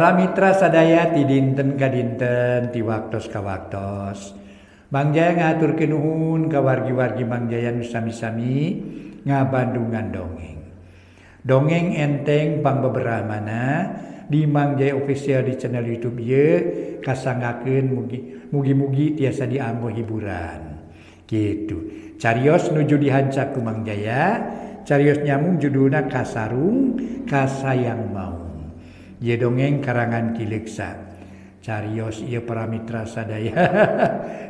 Para mitra sadaya ti dinten ka dinten ti waktos ka waktos. Mang Jaya ngahaturkeun nuhun ka wargi-wargi Mang Jaya nu sami-sami ngabandungan dongeng. Dongeng enteng pangbeberahmana di Mang Jaya Official di channel YouTube ieu kasanggakeun mugi mugi-mugi tiasa dianggo hiburan. Kitu. Carios nuju dihancak ku Mang Jaya, carios nyamung judulna Kasarung Kasayang Maung. Ieu dongeng karangan Ki Leuksa. Carios ieu para mitra sadaya.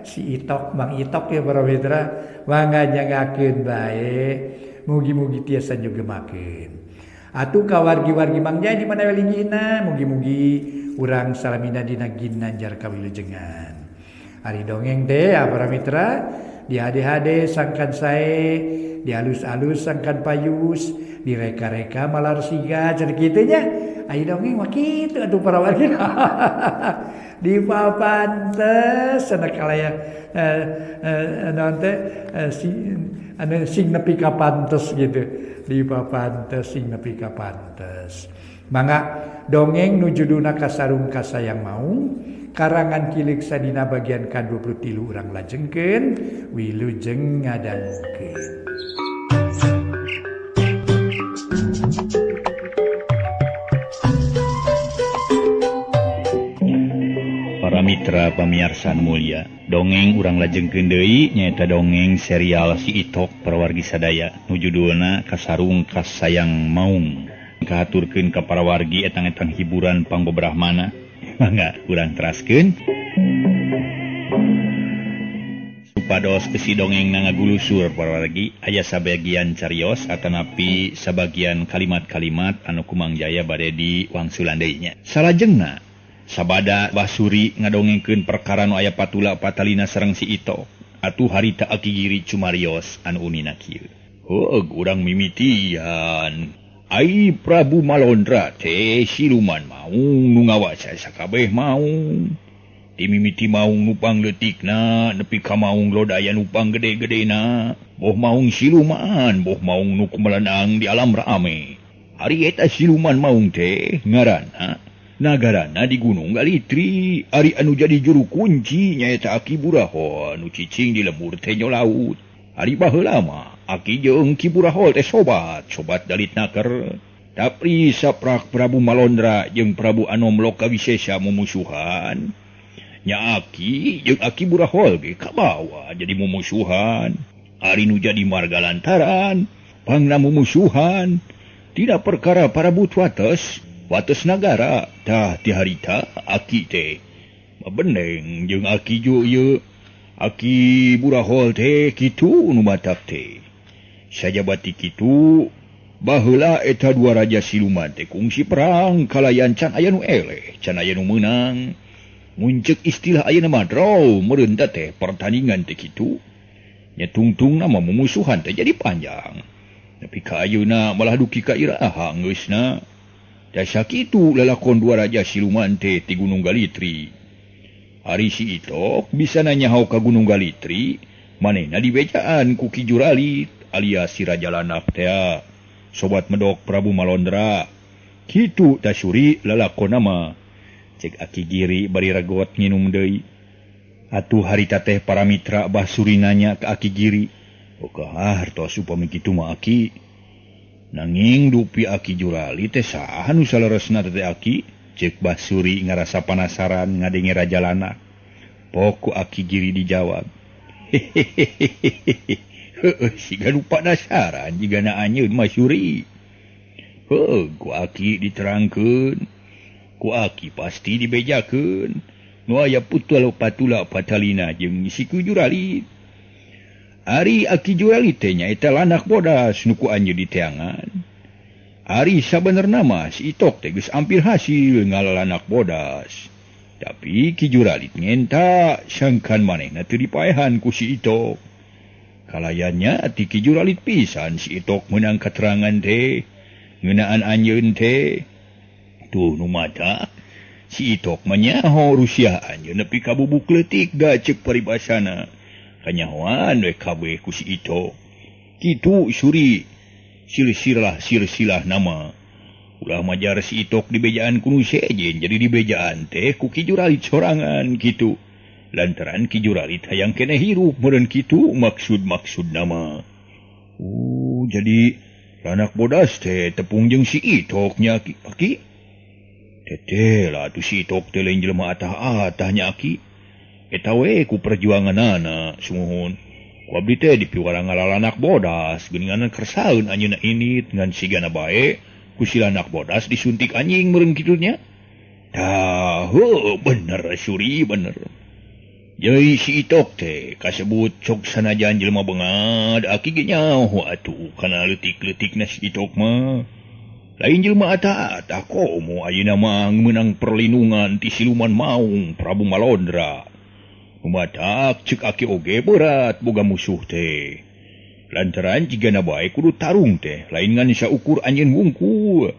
Si Itok, Mang Itok ieu para mitra mangga nyangakeun bae. Mugi-mugi tiasa nyugemakeun. Atuh ka wargi-wargi Mang Jaya di mana we linggihna, mugi-mugi urang salamina dina ginanjar kawilujengan. Ari dongeng teh ya para mitra dihade-hade sangkan sae, dialus-alus sangkan payus, direka-reka malar siga cenah kitu nya. Ari dongeng mah kitu atuh para wargi. Dipapantes cenah kalaya naon teh si anu sing nepi ka pantes gitu. Dipapantes sing nepi ka pantes. Mangga dongeng nu judulna Kasarung Kasayang Maung karangan Ki Leuksa dina bagian ka-23 urang lajengkeun wilujeng ngadangukeun. Para mitra pamiarsa nu mulya, dongeng urang lajengkeun deui nyaeta dongeng serial Si Itok parawargi sadaya nu judulna Kasarung Kasayang Maung. Kahaturkeun ka parawargi etang-etang hiburan pangbeberahmana. Mangga urang teraskeun. Supados besi dongeng na ngagulusur parawargi aya sabagian carios atanapi sabagian kalimat-kalimat anu ku Mang Jaya bade diwangsulan deui nya. Salajengna sabada Basuri ngadongengkeun perkara nu aya patula patalina sareng si Itok. Atuh harita Aki Giri cumarios anu unina kieu. Heueuh urang mimitian. Ai Prabu Malondra teh siluman maung nu ngawasa sakabeh maung. Dimimiti maung nu pangleutikna nepi ka maung lodaya nu panggede-gedena. Boh maung siluman, boh maung nu kumelenang di alam rame. Ari eta siluman maung teh ngaranna nagarana di Gunung Galitri. Ari anu jadi juru kunci nyaeta Aki Burahol nu cicing di lembur Tenjo Laut. Ari baheula mah Aki jeung Ki Burahol teh sobat, sobat dalit naker. Tapi saprak Prabu Malondra jeung Prabu Anom Lokawisesa mumusuhan. Nya Aki jeung Aki Burahol ge kabawa jadi mumusuhan. Ari nu jadi marga lantaran pangna mumusuhan. Tidak perkara Prabu Wates, Wates nagara. Tah ti harita Aki teh mabeneng jeung Aki ju ieu. Aki Burahol teh kitu nu matak teh. Sajabati kitu baheula eta dua raja siluman teh kungsi perang kalayan can aya nu eleh, can aya nu meunang. Mun ceuk istilah ayeuna mah draw meureun teh pertandingan teh kitu. Nya tungtungna mah mumusuhan teh jadi panjang. Tapi ka ayeuna malah duki ka iraha geusna. Da sakitu lalakon dua raja siluman teh ti Gunung Galitri. Ari si Itok bisa nanyaho ka Gunung Galitri, manehna dibejaan ku Ki Juralit alias si Raja Lanak tea. Sobat medok Prabu Malondra. Kitu tasuri lalakon mah. Cek Aki Giri bari regot nginum deui. Atuh harita teh para mitra Basuri nanya ka Aki Giri. Okah hartos upami kitu mah Aki. Nanging dupi Aki Jurali teh saha nu saleresna teh Aki? Cek Basuri ngarasa panasaran ngadenge Raja Lanak. Pok ku Aki Giri dijawab. Hehehehe. Heueuh siga nu panasaran jigana anjeun mah Suri. Heueuh ku Aki diterangkeun. Ku Aki pasti dibejakeun. Nu aya putul patula patalina jeung si Ki Jurali. Ari Aki Jurali teh nyaeta lanak bodas nu ku anjeun diteangan. Ari sabenerna mah si Itok teh geus ampir hasil ngalalanak bodas. Tapi Ki Juralit ngenta sangkan manehna teu dipaehan ku si Itok. Kalayannya ti Ki Juralit pisan si Itok meunang katerangan teh ngeunaan anjeun teh. Tuh nu mata si Itok mah nyaho rusia anjeun nepi ka bubuk leutik da ceuk paribasana. Kanyahoan we kabeh ku si Itok. Kitu suri silsilah silsilah nama. Ulah majar si Itok dibejaan ku nu sejen jadi dibejaan teh ku Ki Juralit sorangan kitu. Lantaran Ki Juralit hayang keneh hirup meureun kitu maksud-maksud nama. Jadi Lanak Bodas teh tepung jeung si Itok nya aki. Teteh lah atuh si Itok teh lain jelema atah-atah nya aki. Eta we ku perjuanganana sumuhun. Ku abdi teh dipiwarang Lanak Bodas geuningan kersaeun anjeunna init ngan sigana bae ku si Lanak Bodas disuntik anjing meureun kitu nya. Tah, heuh bener Suri bener. Jadi si Itok teh kasebut cok sanajan jelema bengad aki ge nyaho atuh kana leutik-leutikna si Itok mah. Lain jelema atah-atah komo ayeuna mah meunang perlindungan ti siluman maung Prabu Malondra. Kumatak ceuk aki oge berat boga musuh teh. Lantaran jigana bae kudu tarung teh lain ngan saukur anjeun wungkul.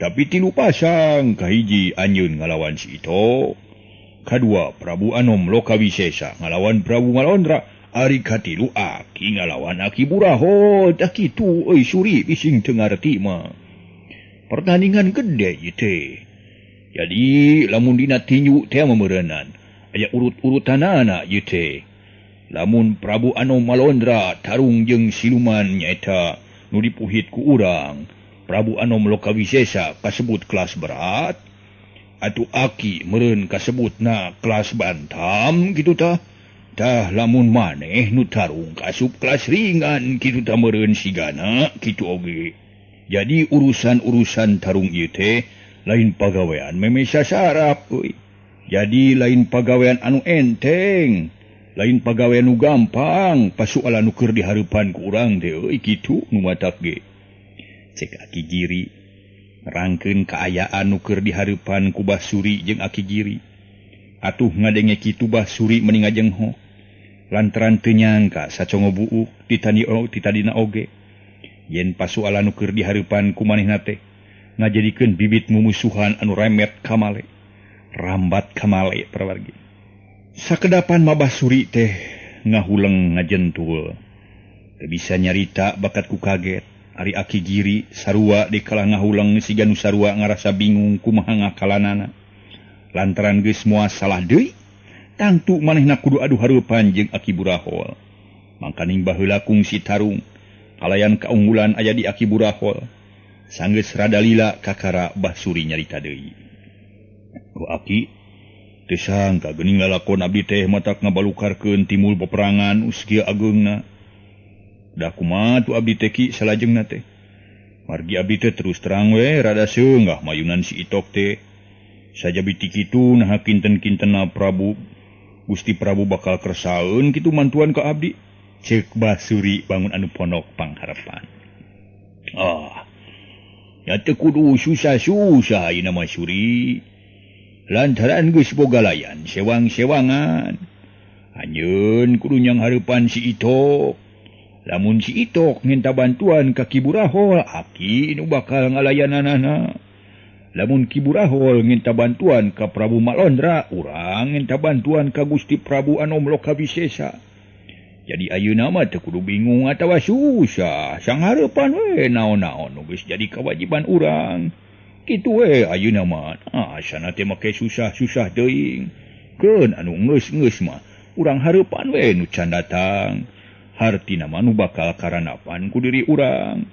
Tapi tilu pasang kahiji anjeun ngalawan si Itok. Kadua Prabu Anom Lokawisesa ngalawan Prabu Malondra, ari katilu aki ngalawan Aki Burahol. Tah kitu euy Suri bising teu ngarti mah. Pertandingan gede ieu teh. Jadi lamun dina tinju teh meureunan aya urut-urutanana ieu teh. Lamun Prabu Anom Malondra tarung jeung siluman nyaeta nu dipuhit ku urang, Prabu Anom Lokawisesa kasebut kelas berat, atuh aki meureun kasebutna kelas bantam kitu tah. Tah lamun maneh nu tarung kasup kelas ringan kitu tah meureun sigana kitu oge. Jadi urusan-urusan tarung ieu teh lain pagawean meme sasarap euy. Jadi lain pagawean anu enteng, lain pagawean nu gampang, pasualan nu keur dihareupan ku urang teh euy kitu nu matak ge. Cek Aki Giri rangkeun kaayaan nu keur dihareupan ku Bah Suri jeung Aki Giri. Atuh ngadenge kitu Bah Suri meni ngajengho. Lantaran teu nyangka sacongo buuk titadina oge. Yen pasualan nu keur dihareupan ku manehna teh ngajadikeun bibit mumusuhan anu remet kamale. Rambat kamale parawargi. Sakedapan mah Bah Suri teh ngahuleng ngajentul. Teu bisa nyarita bakat ku kaget. Ari Aki Giri sarua dikalah ngahuleng siga nu sarua ngarasa bingung kumaha ngakalanana. Lantaran geus moal salah deui, tangtu manehna kudu adu hareupan jeung Aki Burahol. Mangkaning baheula kungsi tarung, kalayan kaunggulan aya di Aki Burahol. Sanggeus rada lila kakara Bah Suri nyarita deui. Oh aki, teu sangka geuning lalakon abdi teh matak ngabalukarkeun timul peperangan usia ageungna. Da kumaha tu abdi teh ki salajengna teh. Margi abdi teh terus terang we rada seunggah mayunan si Itok teh. Sajabi ti kitu naha kinten-kintenna Prabu Gusti Prabu bakal kersaeun kitu mantuan ka abdi. Ceuk Bah Suri bangun anu pondok pangharepan. Ah, ya teu kudu susah-susah ayeuna mah Suri. Lantaran geus boga layan sewang-sewangan. Anjeun kudu nyang hareupan si Itok. Lamun si Itok minta bantuan ka Ki Burahol, aki nu bakal ngalayananana. Lamun Ki Burahol minta bantuan ka Prabu Malondra, urang minta bantuan ka Gusti Prabu Anom Lokawisesa. Jadi ayeuna mah teu kudu bingung atawa susah. Sanghareupan we naon-naon nu geus jadi kewajiban urang. Kitu we ayeuna mah. Ah, sana teh make susah-susah teuing. Keun anu geus-geus mah urang hareupan we nu can datang. Hartina mah nu bakal karanapan ku diri urang.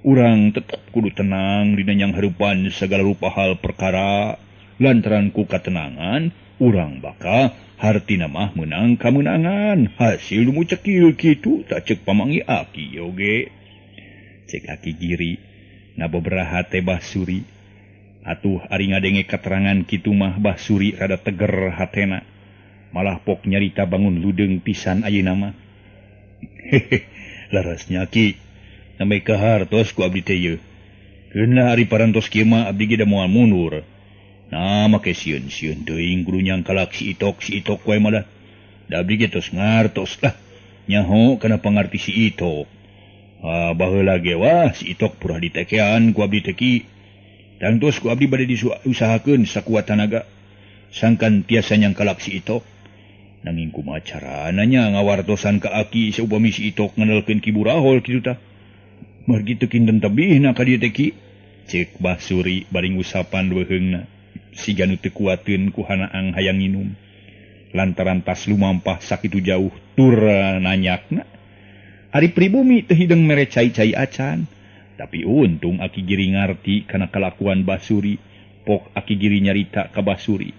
Urang tetep kudu tenang dina nyang hareupan sagala rupa hal perkara. Lantaran ku katenangan urang bakal hartina mah meunang kamenangan. Hasil nu cekil kitu tak cek pamangi aki oge. Cek Aki Giri nababaraha teh Bah Suri. Atuh ari ngadenge katerangan kitu mah Bah Suri rada teger hatena. Malah pok nyarita bangun ludeung pisan ayeuna mah. Hehe, larasnya ki namai kahartos ku abdi teh yeuh. Keunlah ari parantos kieu mah abdi ge da moal mundur. Nah make sieun-sieun teuing kudu nyangkalak si Itok wae malah. Da abdi ge tos ngartos lah. Nyaho kana pangarti si Itok. Ah baheula ge wah si Itok purah ditekean ku abdi teh ki. Tangtos ku abdi bade diusahakeun sakuat tanaga. Sangkan tiasa nyangkalak si Itok. Nanging kumaha carana nya ngawartosan ka aki saupami si Itok ngandelkeun Ki Burahol kitu tah. Margi teu kinten tebihna ka dieu teh ki. Cek Basuri bari ngusapan leuheungna siga nu teu kuateun ku hanaang hayang nginum. Lantaran tas lumampah sakitu jauh tur nanyakna. Ari pribumi teu hideung mere cai-cai acan. Tapi untung Aki Giri ngarti kana kalakuan Basuri. Pok Aki Giri nyarita ka Basuri.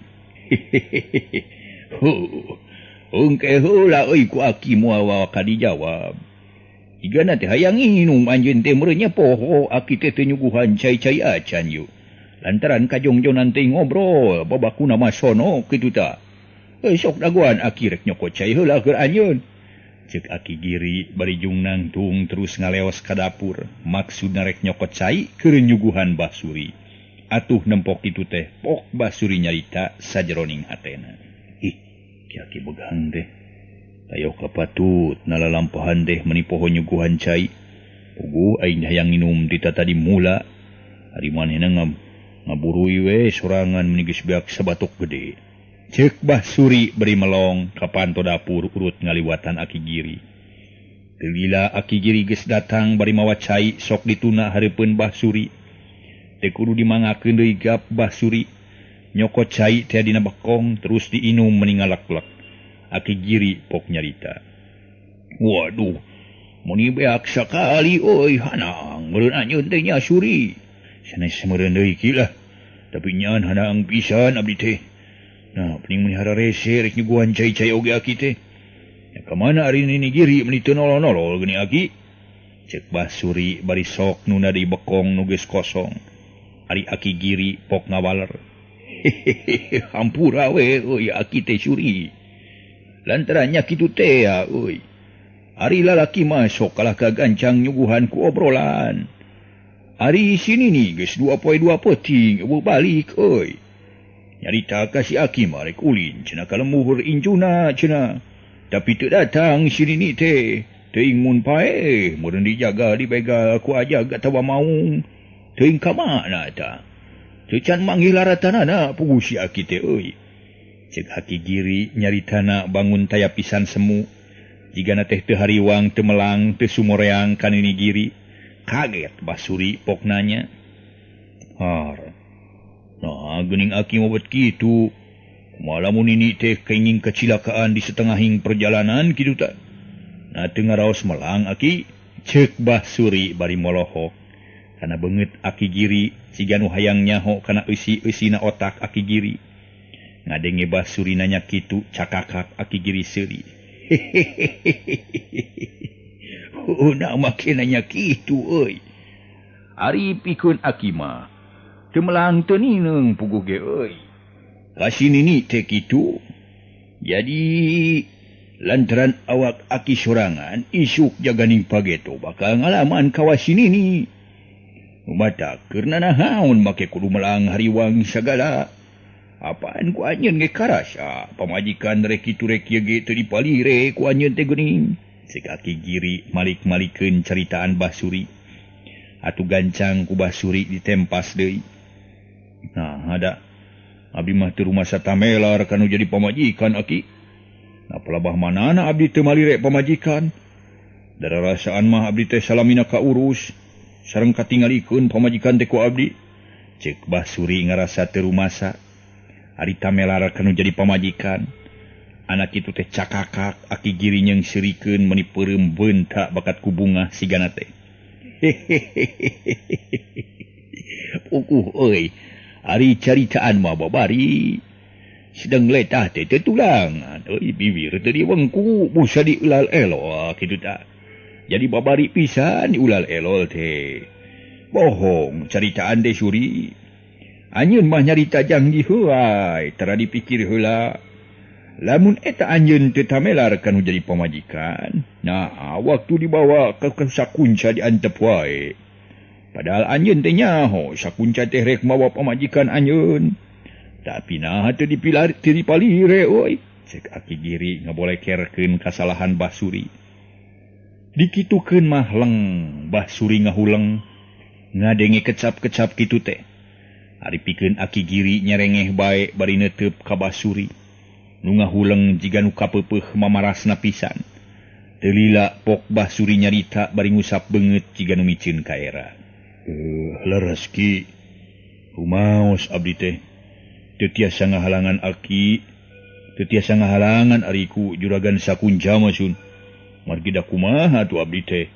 Hehehe. Engke heula euy ku aki moal waka dijawab. Igana teh hayang nginum anjeun teh meureun nya poho aki teh teu nyuguhan cai-cai acan yeuh. Lantaran kajongjonan teh ngobrol babakuna mah sono kitu ta. Sok dagoan aki rek nyokot cai heula keur anjeun. Ceuk Aki Giri bari jung nangtung terus ngaleos ka dapur. Maksudna rek nyokot cai keur nyuguhan Basuri. Atuh nempok kitu teh pok Basuri nyarita sajeroning hatena. Ih, ki aki begang teh. Tayo kapatut nalalampahan teh meni poho nyuguhan cai. Puguh aing hayang nginum ti tadi mula. Ari manehna ngaburui we sorangan meni geus beak sabatok gede. Ceuk Basuri beri melong ka panto dapur urut ngaliwatan Aki Giri. Teu lila Aki Giri geus datang bari mawa cai sok dituna hareupeun Basuri. Teu kudu dimangakeun deui gap Basuri. Nyokot cai teh dina bekong terus diinum meni ngalek-lek. Aki Giri pok nyarita. Waduh, meni beak sakali euy hanang meureun anjeun teh nya Suri. Sanes meureun deui ki lah. Tapi nyan hanang pisan abdi teh. Nah, pening meni hararese rek nyuguhan cai-cai oge aki teh. Ya ka mana ari nini Giri meni teu nolol-nolol geuning aki. Ceuk Basuri bari sok nuna di bekong nu geus kosong. Ari Aki Giri pok ngawaler. Hehehe, hampura we euy aki teh Suri. Lantaran nya kitu teh euy. Ari lalaki mah sok kalah kagancang nyuguhan ku obrolan. Ari sini ni geus 2 poe 2 peuting eueuh balik euy. Nyarita ka si aki mah rek ulin cenah ka lembuhur incuna cenah. Tapi teu datang si nini teh. Teuing mun paeh meureun dijaga dibegal ku ajag atawa maung. Teuing ka mana tah. Teu can manggih laratanana puguh si aki teh euy. Ceuk Aki Giri nyaritana bangun taya pisan semu. Jigana teh teu hariwang teu melang teu sumoreang ka nini Giri. Kaget Basuri pok nanya. Har. Nah, geuning aki mah bet kitu. Kumaha lamun nini teh kenging kacilakaan di setengahing perjalanan kitu ta. Nah teu ngaraos melang aki. Ceuk Basuri bari molohok. Kana beungeut Aki Giri siga nu hayang nyaho kana eusi-eusina otak Aki Giri. Ngadenge Basuri nanya kitu cakakak Aki Giri seuri. Hehehe. Nah make nanya kitu euy. Ari pikeun aki mah teu melang teu nineung puguh ge euy. Ka si nini teh kitu. Jadi lantaran awak aki sorangan isuk jaganing pageto bakal ngalaman kawas si nini. Mata keur nanahaon make kudu melang hariwang sagala. Apaan ku anjeun ge karasa pamajikan rek kitu rek ieu ge teu dipalire ku anjeun teh geuning. Ceuk Aki Giri malik-malikeun caritaan Basuri. Atuh gancang ku Basuri ditempas deui. Nah, ada abdi mah teu rumasa tamelar kanu jadi pamajikan aki. Nah, pelabah manana abdi teu malire pamajikan. Dararasaan mah abdi teh salamina kaurus. Sareng katingalikeun pamajikan teh ku abdi. Ceuk Basuri ngarasa teu rumasa. Ari tamelar kanu jadi pamajikan. Anak itu teh cakakak Aki Giri nyeungseurikeun meuni peureum beunta bakat ku bungah sigana teh. Hehehe. Puguh euy. Ari caritaan mah babari. Sedang letah teh teu tulangan euy bibir teu diwengku busa diulal elol kitu ta. Jadi babari pisan diulal elol teh. Bohong caritaan teh Suri. Anjeun mah nyarita janggi heuay tara dipikir heula. Lamun eta anjeun teu tamelar kanu jadi pamajikan. Nah, waktu dibawa ke sakunca diantep wae. Padahal anjeun teh nyaho sakunca teh rek mawa pamajikan anjeun. Tapi nah teu dipilar teu dipalire euy. Ceuk Aki Giri ngabolekerkeun kasalahan Basuri. Dikitukeun mah leng Basuri ngahuleng ngadenge kecap-kecap kitu teh. Ari pikeun Aki Giri nyerengeh bae bari neuteup ka Basuri. Nu ngahuleng jiga nu kapeupeuh mamarasna pisan. Teu lila pok Basuri nyarita bari ngusap beungeut jiga nu miceun ka era. Leres Ki. Rumaos abdi teh. Teu tiasa ngahalangan aki, teu tiasa ngahalangan ariku juragan Sakunca mah sun. Margi da kumaha atuh abdi teh.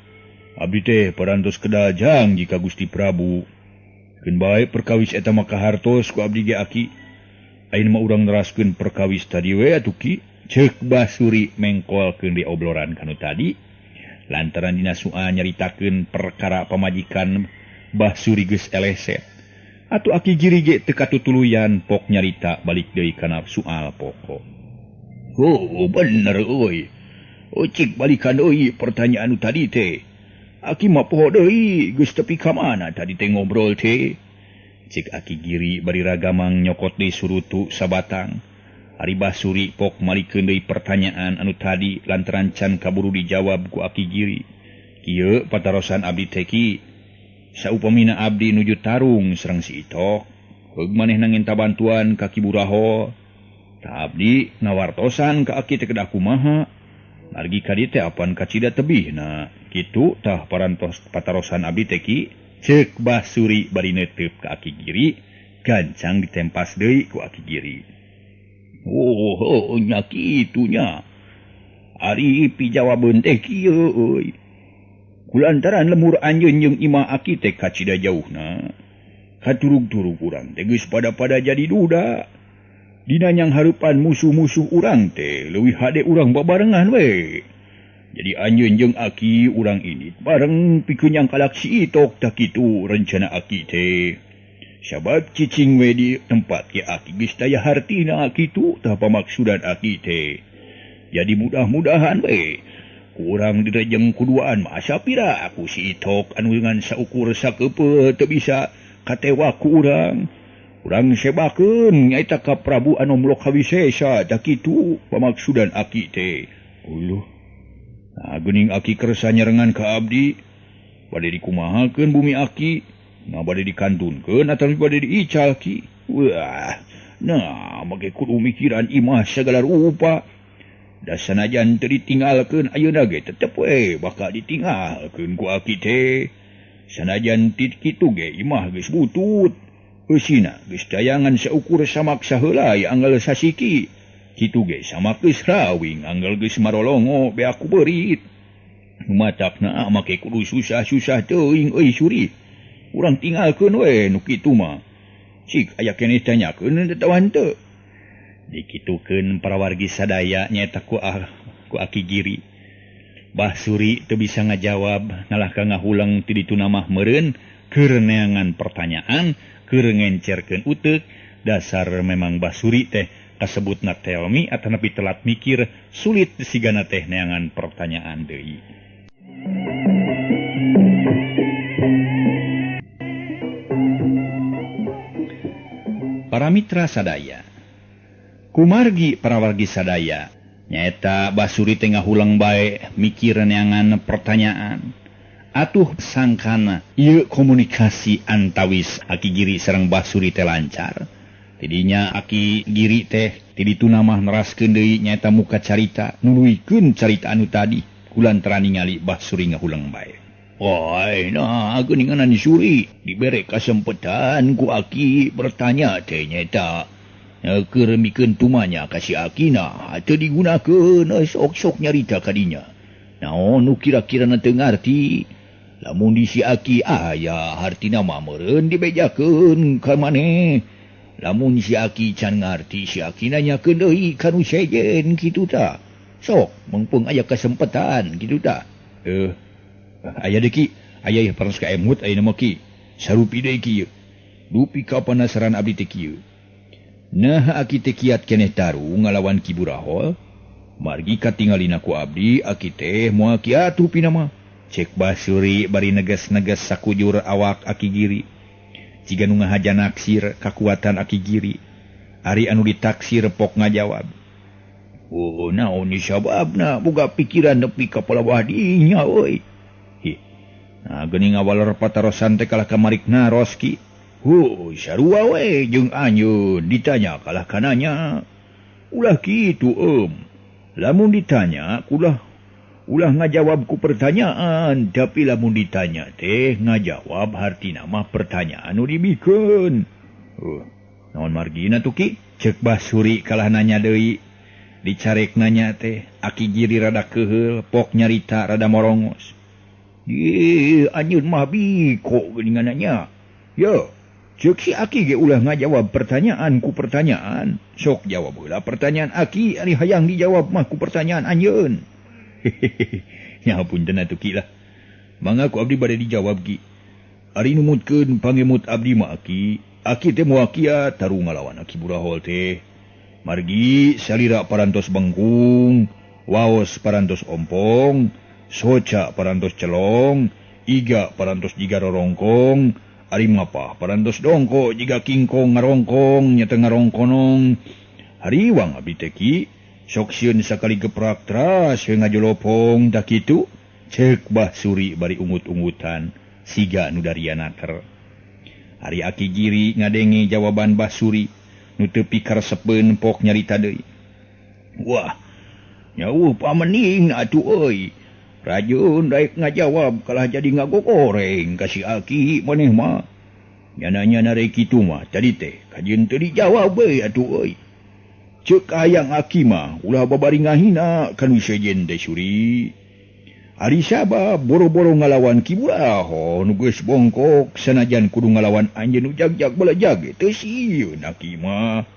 Abdi teh parantos kedal janji ka Gusti Prabu. Keun bae perkawis eta mah kahartos ku abdi ge aki. Ayeuna mah urang neraskeun perkawis tadi we atuh Ki. Ceuk Basuri mengkolkeun di obrolan kanu tadi. Lantaran dina soal nyaritakeun perkara pamajikan Basuri geus eleset. Atuh aki Giri ge teu katutuluyan pok nyarita balik deui kana soal pokok. Oh bener euy. Oh cik balikan deui pertanyaan nu tadi teh. Aki mah poho deui geus tepi ka mana tadi teh ngobrol teh. Cik aki Giri bari ragamang nyokot deui surutu sabatang. Ari Basuri pok malikeun deui pertanyaan anu tadi lantaran can kaburu dijawab ku aki Giri. Kieu patarosan abdi teh Ki. Saupamina abdi nuju tarung sareng si Itok, heug manehna nginta bantuan ka Ki Buraho. Tah abdi ngawartosan ka aki teh kedah kumaha. Margi ka dieu teh apan kacida tebihna. Kitu tah parantos patarosan abdi teh Ki. Ceuk Basuri bari neuteup ka aki Giri, gancang ditempas deui ku aki Giri. Oh, nya kitu nya. Ari pijawabeun teh kieu euy. Kulantaran lemur anjeun jeung imah aki teh kacida jauhna. Katurug-turug urang teh geus pada-pada jadi duda. Dina nyang hareupan musuh-musuh urang teh leuwih hade urang babarengan we. Jadi anjeun jeung aki urang ini bareng pikeun nyang kalak si Itok tah kitu rencana aki teh. Sabab cicing we di tempat ke aki geus daya hartina kitu tah pamaksudan aki teh. Jadi mudah-mudahan we kurang direjeng kuduaan masa pira aku si Itok anu dengan saukur sakepe teu bisa katewa ku urang. Urang sebakeun nyaeta ka Prabu Anom Lokawisesa tah kitu pamaksudan aki teh. Uluh. Nah geuning aki kersa nyerengan ka abdi bade dikumahakeun bumi aki. Nah bade dikantunkeun atawa bade diical ki. Wah, nah make kudu mikiran imah sagala rupa. Da sanajan teu ditinggalkeun ayeuna ge tetep we bakal ditinggalkeun ku aki teh. Sanajan ti kitu ge imah geus butut. Eusina geus dayangan saukur samaksa heula anggal sasiki. Kitu ge samak geus rawing anggal geus marolongo beak ku beurit. Nu matakna make kudu susah-susah teuing euy Suri. Urang tinggalkeun we nu kitu mah. Cik aya keneh tanyakeun teu tahu henteu. Dikitukeun para wargi sadaya nyaeta ku aki Giri. Basuri teu bisa ngajawab ngalah ka ngahuleng ti ditu mah meureun keur neangan pertanyaan, keur ngencerkeun uteuk. Dasar memang Basuri teh kasebutna telmi atanapi telat mikir, sulit sigana teh neangan pertanyaan deui. Para mitra sadaya, kumargi para wargi sadaya nyaeta Basuri teh ngahuleng bae mikir neangan pertanyaan. Atuh sangkana ieu komunikasi antawis aki Giri sareng Basuri teh lancar. Tidinya aki Giri teh ti ditu mah neraskeun deui nyaeta muka carita nuluykeun carita anu tadi kulantaran ningali Basuri ngahuleng bae. Woi, nah geuningan Suri dibere kasempetan ku aki bertanya teh nyaeta keur mikeun tumanya ka si akina teu digunakeun sok-sok nyarita ka dinya. Naon nu kira-kirana teu ngarti? Lamun di si aki aya hartina mah meureun dibejakeun ka maneh. Lamun si aki can ngarti si aki nanyakeun deui ka nu sejen kitu tah. Sok mengpung aya kasempetan kitu tah. Aya deui ki, aya ieu parantos ka emut ayeuna mah ki. Sarupi deui ki ieu. Dupi ka panasaran abdi teh kieu. Nah aki teh kiat keneh tarung ngalawan Ki Burahol. Margi katingalina ku abdi aki teh moal kiat rupina mah. Cek Basuri bari neges-neges sakujur awak aki Giri. Ciga nu ngahaja naksir kakuatan aki Giri. Ari anu ditaksir pok ngajawab. Oh naon ni sababna boga pikiran nepi ka palawah dinya euy. Hi. Nah geuning ngawaler patarosan teh kalah kamarik naros ki. Huh, sarua we jeung anjeun ditanya kalah kananya. Ulah kitu Lamun ditanya kulah Ulah ngajawab ku pertanyaan, tapi lamun ditanya teh ngajawab hartina mah pertanyaan nu dibikeun. Naon margina tuh Ki? Cek Bah Suri kalah nanya deui. Dicarek nanya teh, Aki Giri rada keuheul, pok nyarita rada morongos. Ih, anjeun mah biko geuningan nanya. Yo, cek si Aki ge ulah ngajawab pertanyaan ku pertanyaan. Sok jawab heula pertanyaan Aki, ari hayang dijawab mah ku pertanyaan anjeun. Nya punten atuh Ki lah. Mangga ku abdi bade dijawab Ki. Ari numutkeun pangemut abdi mah Aki, Aki teh moal kiat tarung ngalawan Aki Burahol teh. Margi salira parantos bengkung, waos parantos ompong, soca parantos celong, iga parantos jiga rorongkong, ari mapah parantos dongko jiga kingkong ngarongkong nyata ngarongkonong. Hariwang abdi teh Ki, sok sieun sakali geprak teras we ngajolopong tah kitu. Cek Bah Suri bari ungut-ungutan siga nu darianater. Ari Aki Giri ngadenge jawaban Bah Suri nu teu pikaresepeun pok nyarita deui. Wah, nyauh pamening atuh euy. Rajun daek ngajawab kalah jadi ngagogoreng ka si Aki maneh mah. Nyana-nyana rek kitu mah tadi teh kajeun teu dijawab we atuh euy. Ceuk hayang Aki mah ulah babari ngahina kanu sejen teh Suri. Ari sabab boro-boro ngalawan Ki Burahol nu geus bongkok sanajan kudu ngalawan anjeun nu jagjag balajag ge teu sieun Aki mah.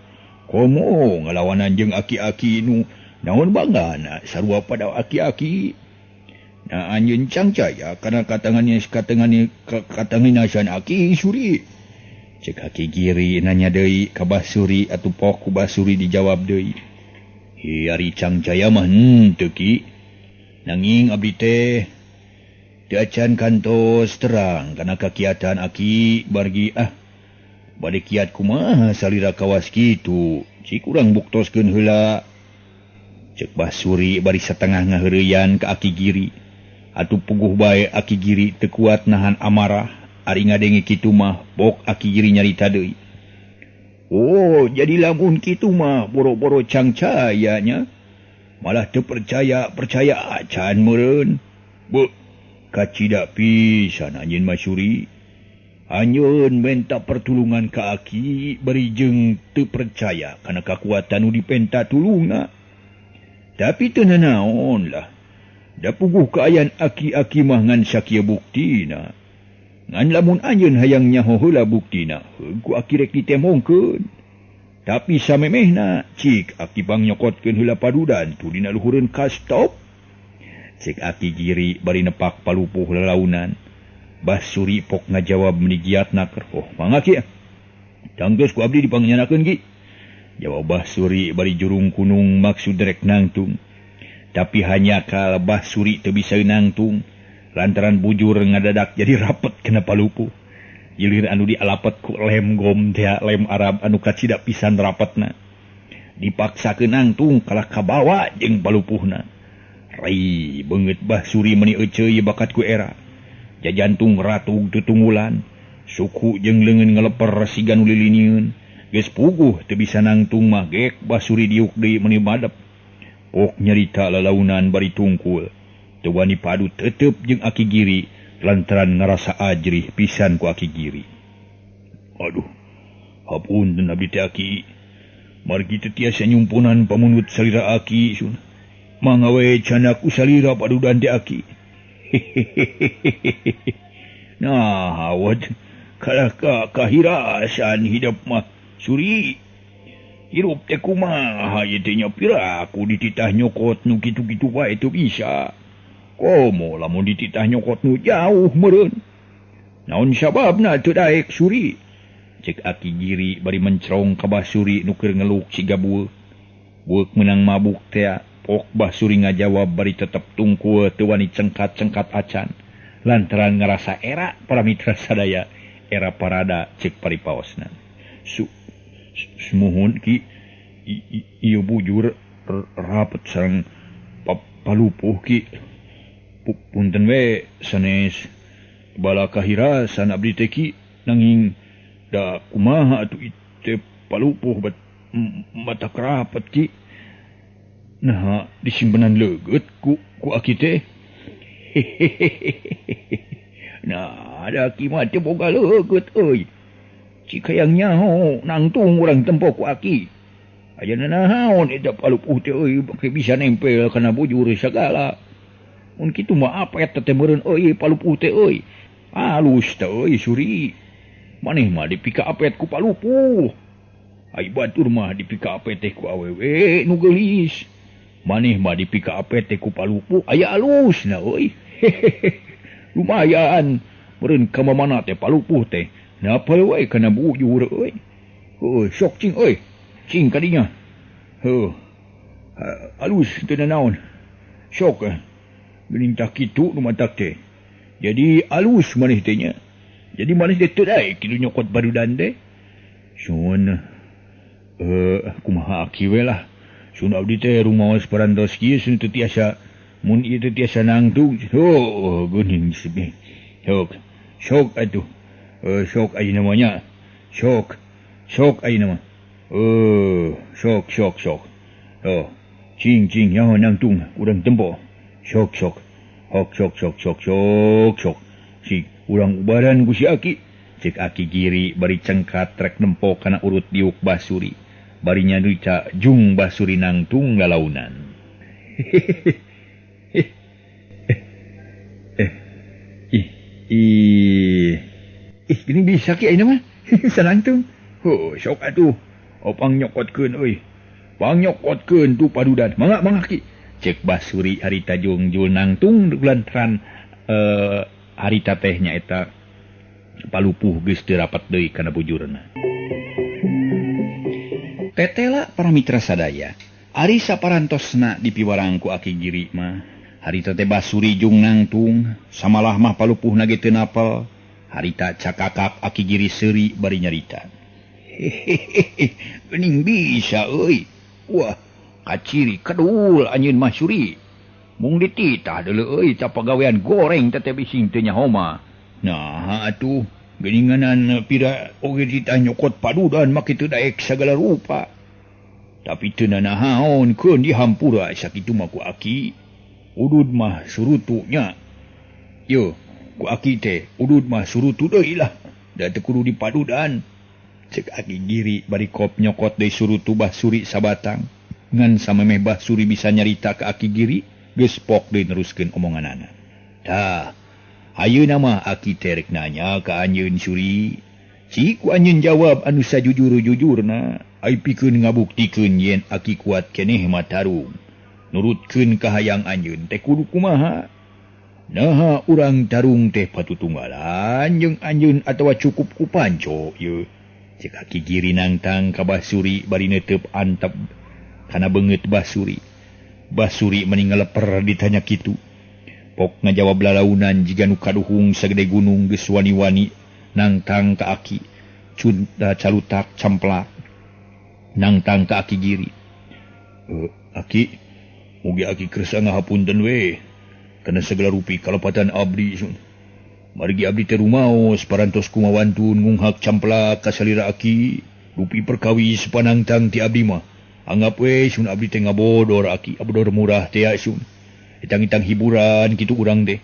Komo ngalawanan jeung aki-aki nu naon banggana sarua pada aki-aki. Nah anjeun cangcaya kana katangannya katanginasan Aki Suri. Cek Aki Giri nanya deui ka Bah Suri atuh pok ku Bah Suri dijawab deui. Hi ari cangcaya mah henteu Ki. Nanging abdi teh teu acan kantos terang kana kakiatan Aki bargi ah bade kiat kumaha salira kawas kitu cik urang buktoskeun heula. Cek Bah Suri bari satengah ngaheureuyan ka Aki Giri. Atuh puguh bae Aki Giri teu kuat nahan amarah ari ngadenge kitu mah pok Aki Giri nyarita deui. Oh jadi lamun kitu mah boro-boro cangcaya nya malah teu percaya percaya acan meureun. Beuh kacida pisan anjeun mah Suri. Anjeun menta pertulungan ka Aki bari jeung teu percaya kana kakuatan nu dipenta tulungna. Tapi teu nanaon lah. Da puguh kaayaan aki-aki mah ngan sakieu buktina. Ngan lamun anjeun hayang nyaho heula buktina, heuh ku aki rek ditemongkeun. Tapi samemehna cik aki bang nyokotkeun heula padudan tu dina luhureun kastop. Cek Aki Giri bari nepak palupuh lalaunan. Bah Suri pok ngajawab meuni giatna keur. Oh mangga Ki. Tanggeus ku abdi dipangyanakeun Ki. Jawab Bah Suri bari jurung kunung maksud rek nangtung. Tapi hanya kal Bah Suri teu bisa nangtung lantaran bujur ngadadak jadi rapet kena palupuh. Ilir anu dialapet ku lem gom teh lem Arab anu kacida pisan rapetna. Dipaksakeun nangtung kalah kabawa jeung palupuhna. Rai beungeut Bah Suri meuni euceuy bakat ku era. Jajantung ratug tutunggulan, suku jeung leungeun ngeleper siga nu lilinieun. Geus puguh teu bisa nangtung mah gek Bah Suri diuk deui meuni madep. Pok nyarita lalaunan bari tungkul. Teu wani padu tetep jeung Aki Giri lantaran ngarasa ajrih pisan ku Aki Giri. Aduh, hapunten abdi teh Aki. Margi teu tiasa nyumpunan pamunut salira Aki sun. Mangga we candak ku salira padudan teh Aki. Nah, awat kalah ka kahirasan hidup mah Suri. Hirup teh kumaha ieu teh nya piraku dititah nyokot nu kitu-kitu wae teu bisa. Komo lamun dititah nyokot nu jauh meureun. Naon sababna teu daek Suri? Cek Aki Giri bari mencrong ka Bah Suri nu keur ngeluk siga bueuk. Bueuk meunang mabuk teh. Pok Bah Suri ngajawab bari tetep tungkul teu wani cengkat-cengkat acan. Lantaran ngarasa era para mitra sadaya, era parada cek paripaosna. Sumuhun Ki, ieu bujur rapet sareng palupuh Ki. Punten we sanes bala kahirasan abdi teh Ki, nanging da kumaha atuh teh palupuh bat mata kerapet Ki. Nah disimpenan leugeut ku Ku aki teh. Nah, ada aki mah teu boga leukeut euy. Cik hayang nyaho nangtung urang tempo ku aki. Aya nanaon eta palupuh teh euy bake bisa nempel kana bujur sagala. Mun kitu mah apet teh meureun euy palupuh teh euy. Alus teh euy Suri. Maneh mah dipika apet ku palupuh. Ai batur mah dipika apet teh ku awewe nu geulis. Maneh mah dipika apet teh ku palupuh aya alusna euy. Lumayan meureun ka mamana teh palupuh teh. Napal wae kana bujur euy. Heuh sok cing euy. Cing kadinya. Heuh. Alus teu nanaon. Sok geuning tah kitu nu matak teh. Jadi alus maneh teh nya. Jadi maneh teh teu daek kitu nyokot barudan teh. Sun kumaha aki we lah. Sun abdi teh rumaos parantos kieu sun teu tiasa mun ieu teu tiasa nangtung. Heuh geuning sebe. Sok sok atuh. Sok ayeuna mah nya. Sok. Sok ayeuna mah. Sok sok sok. Oh, cing cing nyaho nangtung urang tempo. Sok sok. Hok sok sok sok sok sok. Si urang ubaran ku si aki. Cek aki Giri bari cengkat trek nempo kana urut diuk Basuri. Bari nyadrica jung Basuri nangtung lalaunan. Ih ih gini bisa ki ayeuna mah. Bisa nangtung. Heuh sok atuh. Opang nyokotkeun euy. Pang nyokotkeun tu padudan. Mangga mangga ki. Cek Basuri harita jungjul nangtung lantaran harita teh nyaeta palupuh geus teu rapat deui kana bujurna. Tetela para mitra sadaya, ari saparantosna dipiwarang ku aki Giri mah. Harita teh Basuri jung nangtung, samalah mah palupuhna ge teu napel. Harita cakakak aki Giri seuri bari nyarita. Hehehe, geuning bisa euy. Wah, kaciri kedul anjeun mah Suri. Mung dititah deuleu euy ta pagawean goreng teh bising teu nyaho mah. Nah atuh geuninganan pira oge ditah nyokot padudan mah kitu daek sagala rupa. Tapi teu nanahaon keun dihampura sakitu mah ku aki. Udud mah surutu nya. Yo, ku aki teh udud mah surutu deui lah. Da teu kudu dipadudan. Cek aki Giri bari kop nyokot deui surutu Basuri sabatang. Ngan samemeh Basuri bisa nyarita ka aki Giri, geus pok deui neruskeun omonganana. Tah, ayeuna mah aki teh rek nanya ka anjeun Suri. Cik ku anjeun jawab anu sajujur-jujurna, ai pikeun ngabuktikeun yen aki kuat keneh mah tarung. Nurutkeun kahayang anjeun teh kudu kumaha? Naha urang tarung teh patutunggalan jeung anjeun atawa cukup ku panco ieu. Cek aki Giri nangtang ka Basuri bari neuteup antep kana beungeut Basuri. Basuri meni ngaleper ditanya kitu. Pok ngajawab lalaunan jiga nu kaduhung sagede gunung geus wani-wani nangtang ka aki. Cunta calutak camplak nangtang ka aki Giri. Aki, mugi aki kersa ngahapunten we kana segala rupi kalepatan abdi sun. Margi abdi teh rumaos parantos kumawantun ngunghak camplak ka salira aki. Rupi perkawis panangtang ti abdi mah. Anggap we sun abdi teh ngabodor aki, abodor murah teh sun. Etang-etang hiburan kitu urang teh.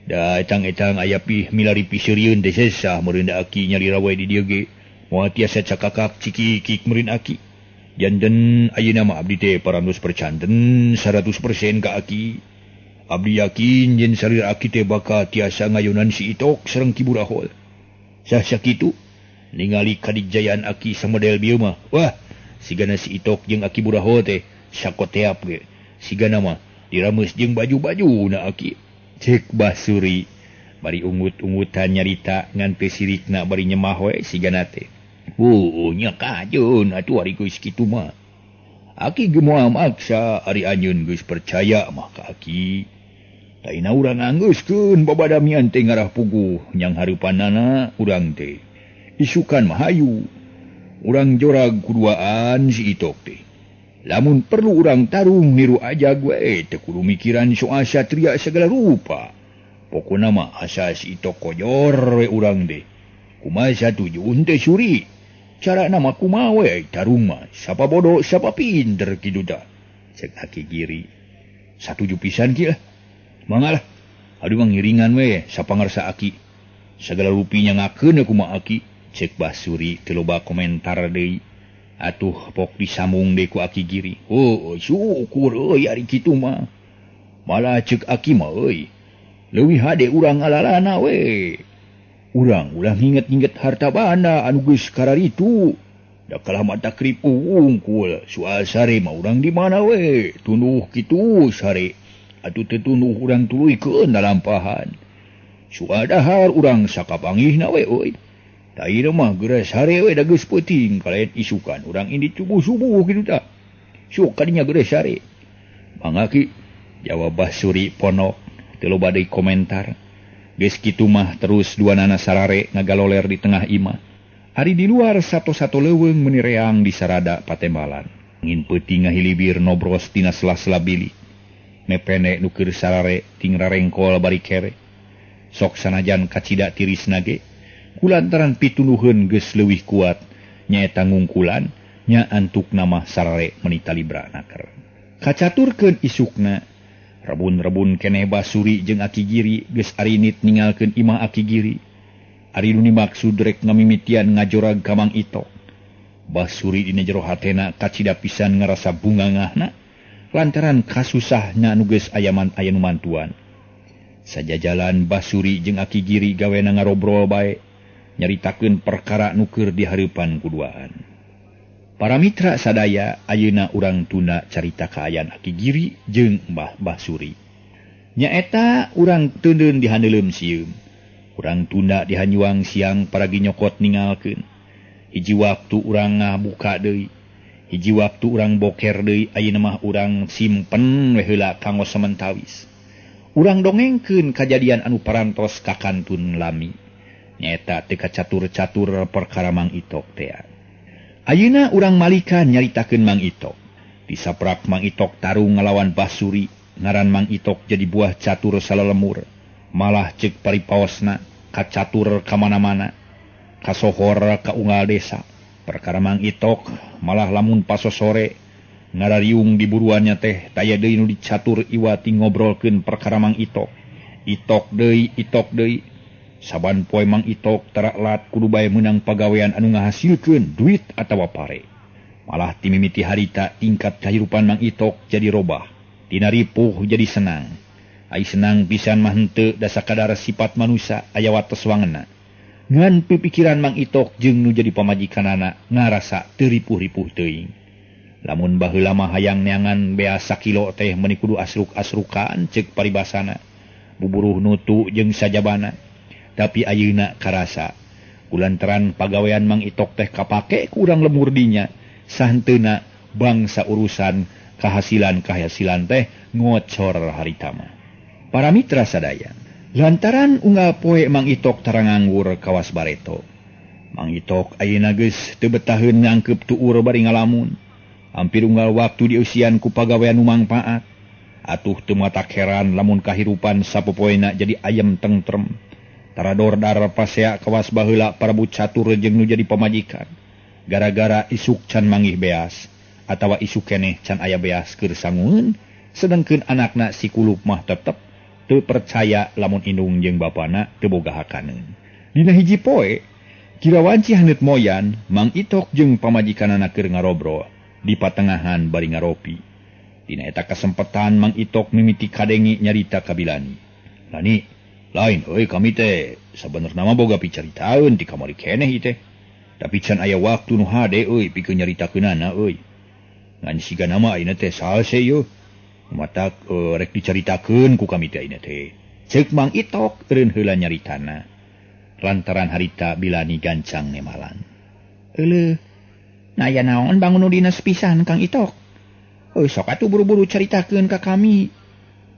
Da etang-etang aya pih milari piseurieun teh sesah meureun da aki nyalira we di dieu ge. Moal tiasa cakakak cikikik meureun aki. Janten ayeuna mah abdi teh parantos percanten 100% ka aki. Abdi yakin yen salira aki teh bakal tiasa ngayonan si Itok sareng Ki Burahol. Sah sakitu ningali kadijayaan aki samodel bieu mah. Wah, sigana si Itok jeung Aki Burahol teh sakoteap ge. Sigana mah dirameus jeung baju-baju na aki. Cek Basuri bari ungut-ungutan nyarita ngan teu sirikna bari nyemah we sigana teh. Wuh, nya kajeun atuh ari geus kitu mah. Aki ge moal maksa ari anjeun geus percaya mah ka aki. Taina urang anggeuskeun babadamian teh ngarah puguh nyang hareupanana urang teh. Isukan mah hayu. Urang jorag kuduaan si Itok teh. Lamun perlu urang tarung niru ajag we teu kudu mikiran soal satria segala rupa. Pokona mah asa si Itok kojor we urang teh. Kumaha satuju teh Suri? Carana mah kumaha we tarung mah sapa bodoh sapa pinter kitu tah. Cek aki Giri. Satuju pisan ki lah. Mangga lah. Aduh mangiringan we sapangarsa aki. Sagala rupinya ngakeun kumaha aki. Cek Basuri teu loba komentar deui. Atuh pok disambung deui ku Aki Giri. Oh, syukur euy ari kitu mah. Malah cek aki mah euy. Leuwih hade urang alalana we. Urang ulah nginget-nginget harta banda anu geus kararitu. Da kalah mata kripu wungkul. Soal sare mah urang di mana we. Tunduh kitu sare. Atuh teu tunduh urang tuluykeun dalampahan. Soal dahar urang sakapangihna we euy. Da ieu mah geura sare we da geus peuting kalayan isukan urang indit subuh-subuh kitu tah. Sok kadinya geura sare. Mangga ki jawab Basuri ponok teu loba deui komentar. Geus kitu mah terus duanana sarare ngagaloler di tengah imah. Ari di luar sato-sato leuweung meuni reang di sarada patembalan. Angin peuting ngahilibir nobros tina sela-sela bilik. Mepene nu keur sarare ting rarengkol bari kere. Sok sanajan kacida tirisna ge kulantaran pitunuheun geus leuwih kuat nyaeta ngungkulan nya antukna mah sarare meuni talibra naker. Kacaturkeun isukna rebun-rebun keneh Basuri jeung Aki Giri geus arinit ninggalkeun imah Aki Giri. Ari nu dimaksud rek ngamimitian ngajorag ka Mang Itok. Basuri dina jero hatena kacida pisan ngarasa bungangahna lantaran kasusahna nu geus aya aya nu mantuan. Sajajalan Basuri jeung Aki Giri gawena ngarobrol bae nyaritakeun perkara nu keur dihareupan kuduaan. Para mitra sadaya ayeuna urang tunda carita kaayaan Aki Giri jeung Mbah Basuri. Nyaeta urang teundeun di handeuleum sieum. Urang tunda di hanyuang siang paragi nyokot ningalkeun. Hiji waktu urang ngabuka deui. Hiji waktu urang boker deui ayeuna mah urang simpen we heula kanggo samentawis. Urang dongengkeun kajadian anu parantos ka kantun lami. Nyaeta teu kacatur-catur perkara Mang Itok tea. Ayeuna urang malikan nyaritakeun Mang Itok. Disaprak Mang Itok tarung ngalawan Basuri, ngaran Mang Itok jadi buah catur salalemur. Malah cek paripaosna kacatur ka mana-mana, kasohor ka unggal desa. Perkara Mang Itok malah lamun pasosore ngarariung di buruannya teh taya deui nu dicatur iwati ngobrolkeun perkara Mang Itok. Itok deui, itok deui. Saban poe Mang Itok taraklat kudu bae meunang pagawean anu ngahasilkeun duit atawa pare. Malah timimiti harita tingkat kahirupan Mang Itok jadi robah. Tina ripuh jadi senang. Ai senang pisan mah henteu da sakadar sifat manusia aya wates wangena. Ngan pipikiran Mang Itok jeung nu jadi pamajikanana ngarasa teu ripuh-ripuh teuing. Lamun baheula mah hayang neangan bea sakilo teh meuni kudu asruk-asrukan ceuk paribasana. Buburuh nutu jeung sajabana. Tapi ayeuna karasa kulantaran pagawean Mang Itok teh kapake ku urang lemur dinya sahenteuna bangsa urusan kahasilan-kahasilan teh ngocor harita mah. Para mitra sadaya, lantaran unggal poe Mang Itok tara nganggur kawas bareto. Mang Itok ayeuna geus teu betaheun ngangkeup tuur bari ngalamun. Hampir unggal waktu dieusian ku pagawean nu mangpaat. Atuh teu matak heran lamun kahirupan sapopoena jadi ayem tentrem. Taradordar pasea kawas baheula parebut catur jeung nu jadi pamajikan. Gara-gara isuk can manggih beas atawa isuk keneh can aya beas keur sangueun, sedengkeun anakna si Kulup mah tetep teu percaya lamun indung jeung bapana teu boga hakaneun. Dina hiji poe, kira wanci haneut moyan, Mang Itok jeung pamajikanana keur ngarobrol di patengahan bari ngaropi. Dina eta kasempetan Mang Itok mimiti kadenge nyarita ka Bilani. Lani, lain euy kami teh sabenerna mah boga picaritaeun ti kamari keneh ieu teh. Tapi can aya waktu nu hade euy pikeun nyaritakeunana euy. Ngan sigana mah ayeuna teh salse yeuh. Matak rek dicaritakeun ku kami teh ayeuna teh. Ceuk Mang Itok eureun heula nyaritana. Lantaran harita Bilani gancang nemalan. Euleuh, naya naon bangun nu dinas pisan Kang Itok. Euy sok atuh buru-buru caritakeun ka kami.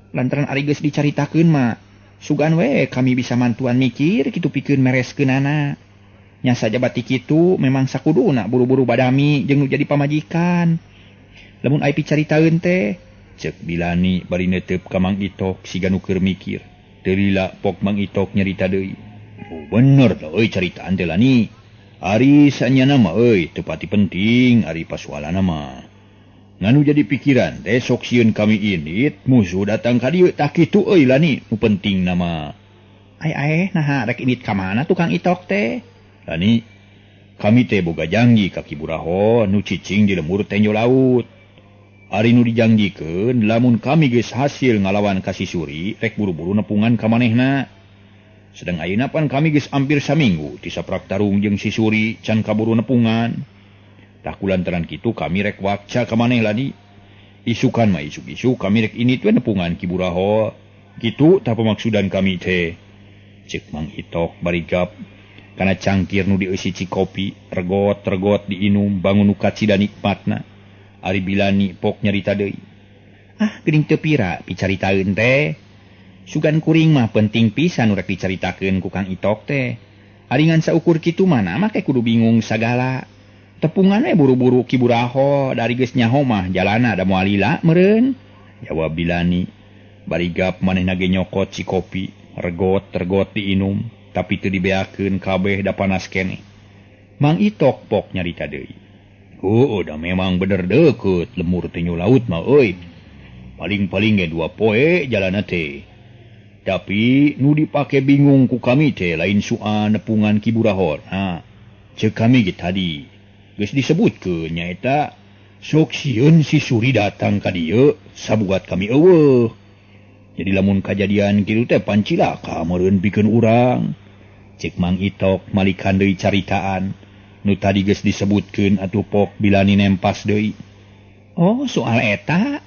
Lantaran ari geus dicaritakeun mah sugan we kami bisa mantuan mikir kitu pikeun mereskeunana. Nya sajabati kitu memang sakuduna buru-buru badami jeung nu jadi pamajikan. Lamun ai picaritaeun teh ceuk Bilani bari neuteup ka Mang Itok siga nu keur mikir. Teu lila pok Mang Itok nyarita deui. Oh bener da euy caritaan teh Lani. Ari sanyana mah euy teu pati penting ari pasualanna mah. Nganu jadi pikiran teh sok sieun kami indit musuh datang ka dieu tah kitu euy Lani nu penting nama. Ai ai naha rek indit ka mana tukang Itok teh? Lani kami teh boga janji ka Ki Buraho nu cicing di lemur Tenjo Laut. Ari nu dijanjikeun lamun kami geus hasil ngalawan ka si Suri rek buru-buru nepungan ka manehna. Sedang ayeuna pan kami geus hampir saminggu ti saprak tarung jeung si Suri can kaburu nepungan. Tah kulantaran kitu kami rek wakca ka maneh Lani. Isukan mah isuk-isuk kami rek indit we nepungan Ki Buraho. Kitu tah pemaksudan kami teh. Cek Mang Itok barigap kana cangkir nu dieusi cikopi, regot-regot diinum bangun nu kacida nikmatna. Ari Bilani pok nyarita deui. Ah geuning teu pira picaritaeun teh. Sugan kuring mah penting pisan nu rek dicaritakeun ku Kang Itok teh. Ari ngan saukur kitu mana make kudu bingung sagala. Tepungan we buru-buru Ki Buraho dari geus nyaho mah jalana da moal lila meureun. Jawab Bilani. Barigap manehna ge nyokot si kopi, regot-regot diinum, tapi teu dibeakeun kabeh da panas keneh. Mang Itok pok nyarita deui. Oh, da memang bener deukeut lemur Tenjo Laut mah euy. Paling-paling ge 2 poe jalana teh. Tapi nu dipake bingung ku kami teh lain soal nepungan Ki Buraho. Nah, ceuk kami ge tadi geus disebutkeun nyaeta sok sieun si Suri datang ka dieu sabuat kami eueuh. Jadi lamun kajadian kitu teh pancilaka meureun pikeun urang. Cek Mang Itok malikan deui caritaan nu tadi geus disebutkeun atuh pok Bilani nempas deui. Oh, soal eta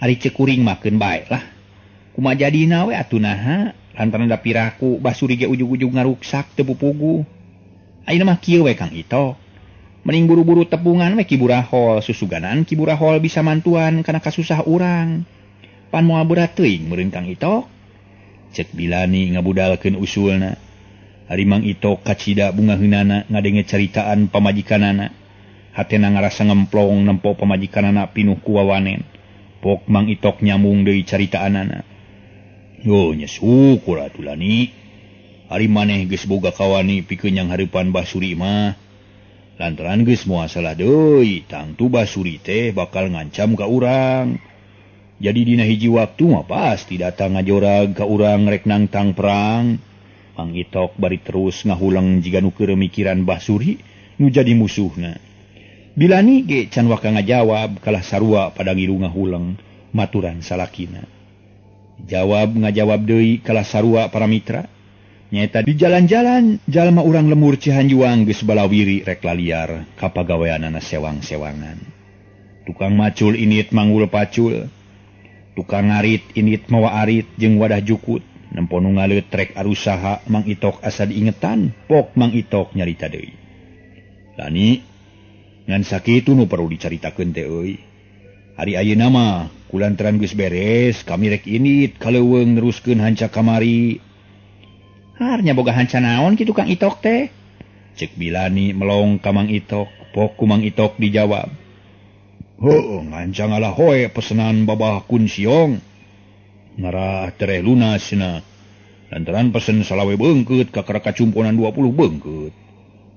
ari ceuk kuring mah keun bae lah. Kumaha jadina we atuh naha lantaran da piraku Bah Suri ge ujug-ujug ngaruksak teu pupugu. Ayeuna mah kieu we Kang Itok. Mending buru-buru tepungan we Ki Burahol, susuganan Ki Burahol bisa mantuan kana kasusah urang. Pan moal berat teuing meureun Kang Itok. Cek Bilani ngabudalkeun usulna. Ari Mang Itok kacida bungaheunana ngadenge caritaan pamajikanana. Hatena ngarasa ngemplong nempo pamajikanana pinuh ku wawanen. Pok Mang Itok nyambung deui caritaanana. Yo nya syukur atuh Lani. Ari maneh geus boga kawani pikeun yang hareupan Bah Suri mah. Lantaran geus moal salah deui, tangtu Bah Suri teh bakal ngancam ka urang. Jadi dina hiji waktu mah pasti datang ngajorag ka urang rek nangtang perang. Mang Itok bari terus ngahuleng jiga nu keur mikiran Bah Suri nu jadi musuhna. Bilani ge can waka ngajawab kalah sarua pada ngilu ngahuleng maturan salakina. Jawab ngajawab deui kalah sarua para mitra. Nyaeta di jalan-jalan jalma urang lemur Cihanjuang geus balawiri rek laliar ka pagaweanana sewang-sewangan. Tukang macul init manggul pacul, tukang ngarit init mawa arit jeung wadah jukut. Nempo nu ngaleut rek arusaha Mang Itok asa diingetan, pok Mang Itok nyarita deui. Lani ngan sakitu nu perlu dicaritakeun teh euy. Ari ayeuna mah kulantaran geus beres kami rek init ka leuweung neruskeun hanca kamari. Harnya boga hanca naon kitu Kang Itok teh? Cek Bilani melong ka Mang Itok, pok ku Mang Itok dijawab. Heuh, nganca ngalah hoe pesenan Babah Kun Siong. Ngarah tereh lunas cenah. Lantaran pesen salawe beungkeut kakara kacumponan 20 beungkeut.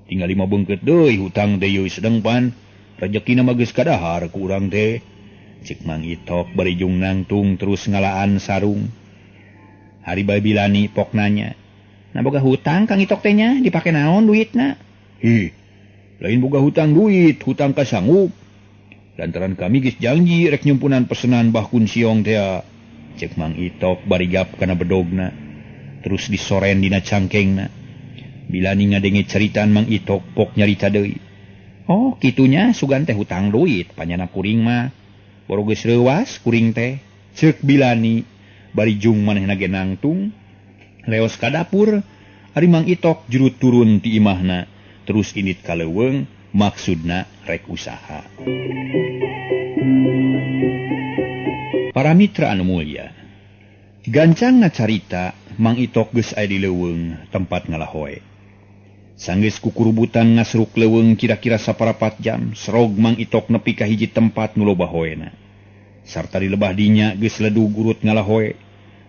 Tinggal 5 beungkeut deui hutang teh yeuh sedeng pan. Rejekina mah geus kadahar ku urang teh. Cek Mang Itok bari jung nangtung terus ngalaan sarung. Hari bae Bilani pok nanya. Nah boga hutang Kang Itok teh nya dipake naon duitna? Ih, lain boga hutang duit, hutang ka sanggup. Lantaran kami geus janji rek nyumpunan pesenan Bah Kun Siong teh. Cek Mang Itok barigap kana bedogna, terus disoren dina cangkengna. Bilani ngadenge caritaan Mang Itok pok nyarita deui. Oh, kitunya sugan teh hutang duit panyana kuring mah. Boro geus reuwas kuring teh. Cek Bilani bari jung manehna ge nangtung. Leos ka dapur, ari Mang Itok jurut turun ti imahna, terus indit ka leuweung maksudna rek usaha. Para mitra anu mulia, gancangna carita Mang Itok geus aya di leuweung tempat ngalahoe. Sanggeus kukurubutan ngasruk leuweung kira-kira saparapat jam, serog Mang Itok nepi ka hiji tempat nu loba hoena. Sarta di lebah dinya geus ledug urut ngalahoe.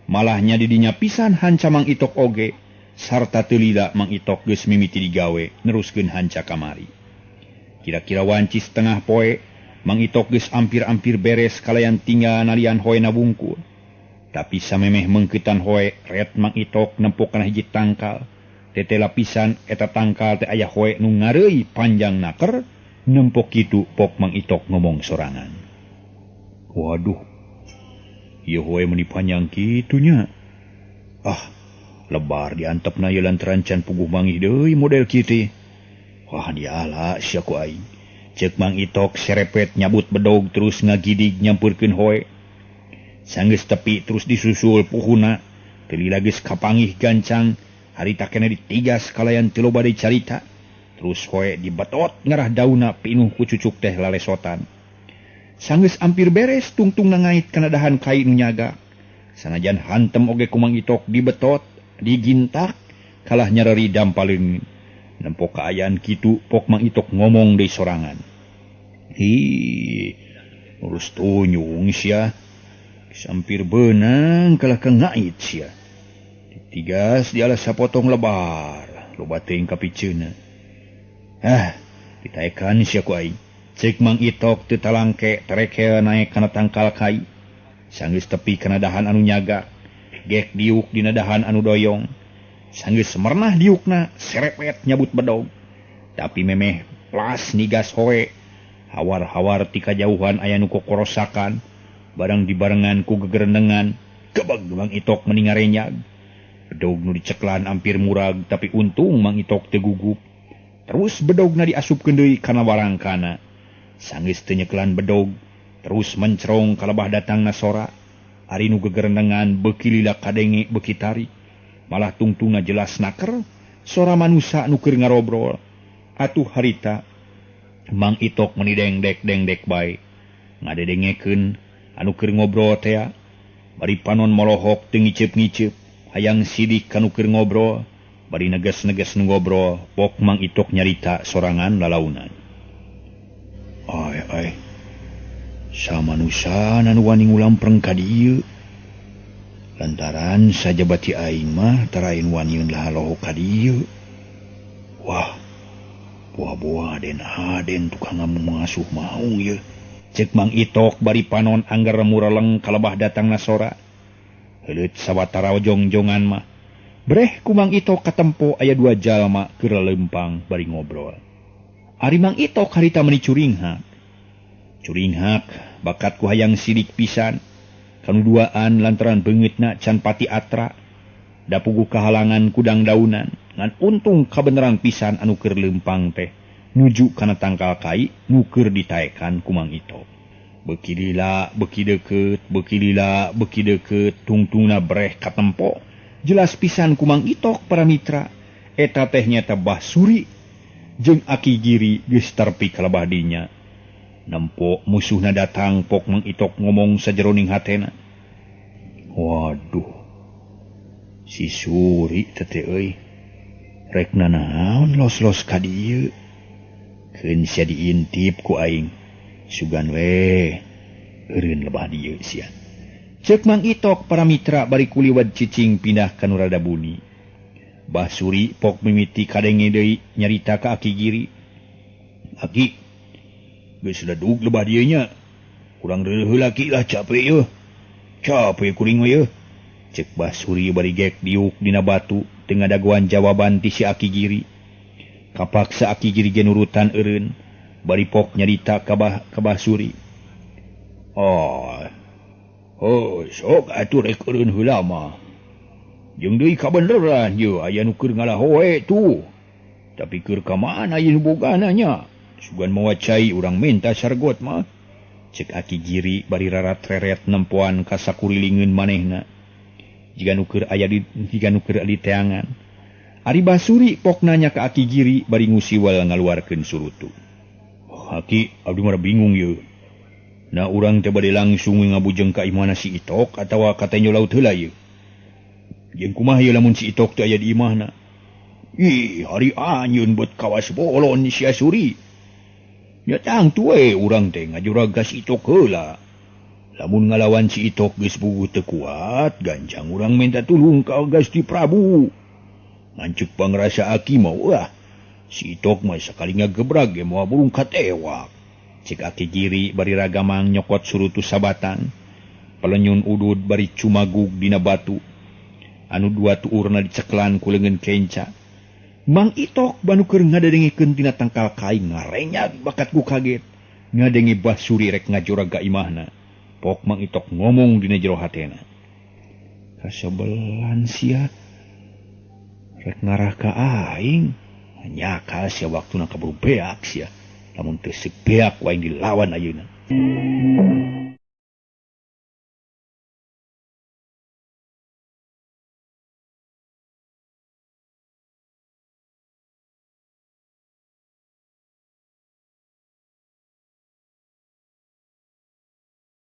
Malahnya di dinya pisan hanca Mang Itok oge, sarta teu lila Mang Itok geus mimiti digawe neruskeun hanca kamari. Kira-kira wanci setengah poe, Mang Itok geus ampir-ampir beres kalayan tinggal nalian hoena wungkul. Tapi samemeh mengketan hoe ret Mang Itok nempok kana hiji tangkal. Tete lapisan eta tangkal teh aya hoe nu ngareui panjang naker nempok kitu pok Mang Itok ngomong sorangan. Waduh, ieu hoe meuni panjang kitu nya. Ah, lebar diantepna ieu lantaran can puguh mangih deui model kitu. Wah, diala sia ku aing. Cek Mang Itok serepet nyabut bedog terus ngagidig nyampurkeun hoe. Sanggeus tepi terus disusul puhuna. Teu lila geus kapangih gancang, harita keneh ditigas kalayan teu loba deui carita. Terus hoe dibetot ngarah dauna pinuh ku cucuk teh lalesotan. Sanggeus ampir beres tungtungna ngait kana dahan kai nu nyaga. Sanajan hantem oge ku Mang Itok dibetot, digintak, kalah nyareri dampaleun. Nempok kaayaan kitu pok Mang Itok ngomong deui sorangan. Hi, urus tunyung sia. Sampir beunang kalah ka ngait sia. Ditigas di alas sapotong lebar, loba teuing kapiceuna. Ah, ditaekan sia ku aing. Cek Mang Itok teu talangke terekel naek kana tangkal kai. Sanggeus tepi kana dahan anu nyaga, gek diuk dina dahan anu doyong. Sanggeus mernah diukna serepet nyabut bedog. Tapi memeh plas nigas hoe. Hawar-hawar ti kajauhan aya nu kokorosakan, barang dibarengan ku gegerendengan, gebeg Mang Itok meni ngarenyag. Bedog nu diceklan ampir murag, tapi untung Mang Itok teu gugup. Terus bedogna diasupkeun deui kana warangkana. Sanggeus teu nyeklan bedog, terus mencerong kalebah datangna sora. Ari nu gegerendengan beuki lila kadenge beuki tarik. Malah tungtungna jelas naker, sora manusa nu keur ngarobrol. Atuh harita Mang Itok meni dengdek-dengdek bae. Ngadedengekeun anu keur ngobrol tea. Bari panon molohok teu ngiceup-ngiceup, hayang sidik kanu keur ngobrol, bari neges-neges nu ngobrol, pok Mang Itok nyarita sorangan lalaunan. Ai ai. Samanusa anu wani ngulampreng ka dieu. Lantaran sajabati aing mah tarain waniun lahalohok ka dieu. Wah, buah-buah den aden tukang ngasuh maung ye. Cek Mang Itok bari panon anggar mureleng kalebah datangna sora. Heuleut sawatara jongjongan mah. Breh ku Mang Itok katempo aya dua jalma keur leumpang bari ngobrol. Ari Mang Itok harita meuni curinghak. Curinghak bakat ku hayang sidik pisan. Kanu duaan lantaran beungeutna can pati atra. Da puguh kahalangan kudang daunan. Ngan untung kabeneran pisan anu keur leumpang teh nuju kana tangkal kai nu keur ditaekan ku Mang Itok. Beuki lila beuki deukeut, beuki lila beuki deukeut, tungtungna breh katempo. Jelas pisan ku Mang Itok para mitra, eta teh nyata Bah Suri jeung Aki Giri geus terpi kalebah dinya. Nempo musuhna datang pok Mang Itok ngomong sajeroning hatena. Waduh, si Suri teh euy. Rek nanaon los-los ka dieu. Keun sia diintip ku aing. Sugan we eureun lebah dieu sia. Ceuk Mang Itok para mitra bari kuliwat cicing pindah ka nu rada buni. Bah Suri pok mimiti kadenge deui nyarita ka Aki Giri. Aki, geus ledug lebah dieu nya. Kurang reuleuh heula ki lah capek yeuh. Capek kuring mah yeuh. Ceuk Bah Suri bari gek diuk dina batu teu ngadagoan jawaban ti si Aki Giri. Kapaksa Aki Giri ge nurutan eureun bari pok nyarita ka Bah Suri. Oh, oh sok atuh rek eureun heula mah. Jeung deui kabeneran yeuh aya nu keur ngalahoe tuh. Tapi keur ka mana ieu nu bogana nya? Sugan mawa cai urang minta sargot mah. Cek Aki Giri bari rarat-reret nempoan ka sakurilingeun manehna. Jiga nu keur aya di jiga nu keur di teangan. Ari Bah Suri pok nanya ka Aki Giri bari ngusiwal ngaluarkeun surutu. Oh, Aki, abdi mah bingung yeuh. Nah urang teh bade langsung ngabujeng ka imahna si Itok atawa ka tenjo laut heula yeuh. Jeung kumaha ieu lamun si Itok teh aya di imahna? Ih, hari anjeun beut kawas bolon sia Suri. Nya tangtu we urang teh ngajurag ka si Itok heula. Lamun ngalawan si Itok geus puguh teu kuat, gancang urang minta tulung ka Gusti Prabu. Ngan ceuk pangrasa Aki mah wah, si Itok mah sakali ngagebrag ge moal burung katewak. Cek Aki Giri bari ragamang nyokot surutu sabatang. Pelenyun udud bari cumagug dina batu. Anu dua tuurna diceklan ku leungeun kenca. Mang Itok banu keur ngadengikeun tina tangkal kai ngarenyag bakat ku kaget. Ngadenge Basuri rek ngajorag ka imahna. Pok Mang Itok ngomong dina jero hatena. Kasebelan sia. Rek ngarah ka aing. Nyakal sia waktuna kaburu beak sia. Lamun teu seuk beak ku aing dilawan ayeuna.